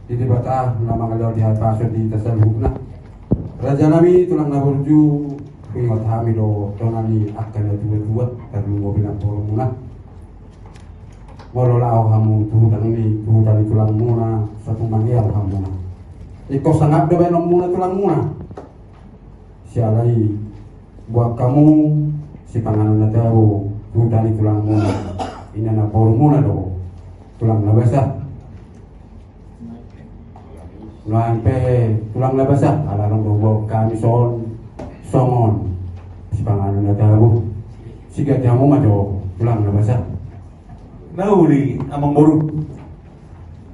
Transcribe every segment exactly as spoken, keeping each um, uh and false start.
Di Debata na mangalehon hahipason di hita saluhutna. Raja nami, tulang na burju, huingot hami do tona ni angka na tuatua, tarlumobi namborumuna. Molo laho hamu tu huta ni, tu huta ni tulangmuna, sai tumangihon hamuna. Ingkon sangap do baenonmuna tulangmuna. Siala i, boan hamu sipanganon na tabo tu huta ni tulangmuna, ina namborumuna do, tulang na basa. Nuaeng pe tulang na basa, ala adong do huboan hami songon, songon sipanganon na tabo. Sigati hamu ma jo, tulang na basa. Na uli, amangboru.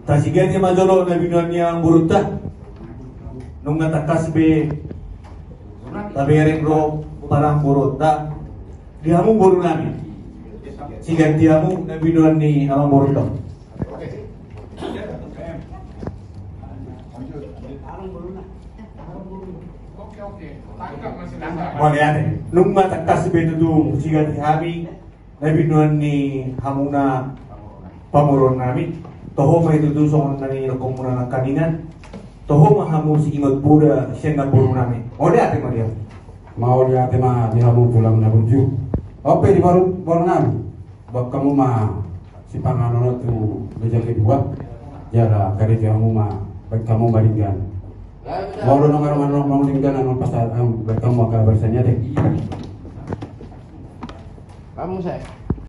Tasigati ma jolo na binoan ni amangborunta. Nunga tangkas be tabereng ro parboruonta. Di hamu boru nami, sigati hamu na binoan ni amangborunta. Mauliate. Nunga tangkas be tutu sigati hami na binoan ni hamuna pamoruon nami. Toho ma i tutu songon na nidokmuna nangkaningan. Toho ma hamu siingot poda sian namboru nami. Mauliate ma di hamu. Mauliate ma di hamu tulang na burju. On pe di boru, boru nami, boan hamu ma sipanganon tu meja kedua. Jala karejo hamu ma, baen hamu ma dinggan. Molo nunga adong, adong dinggan, adong pasal, baen hamu angka barisan i ate. Hamu sae.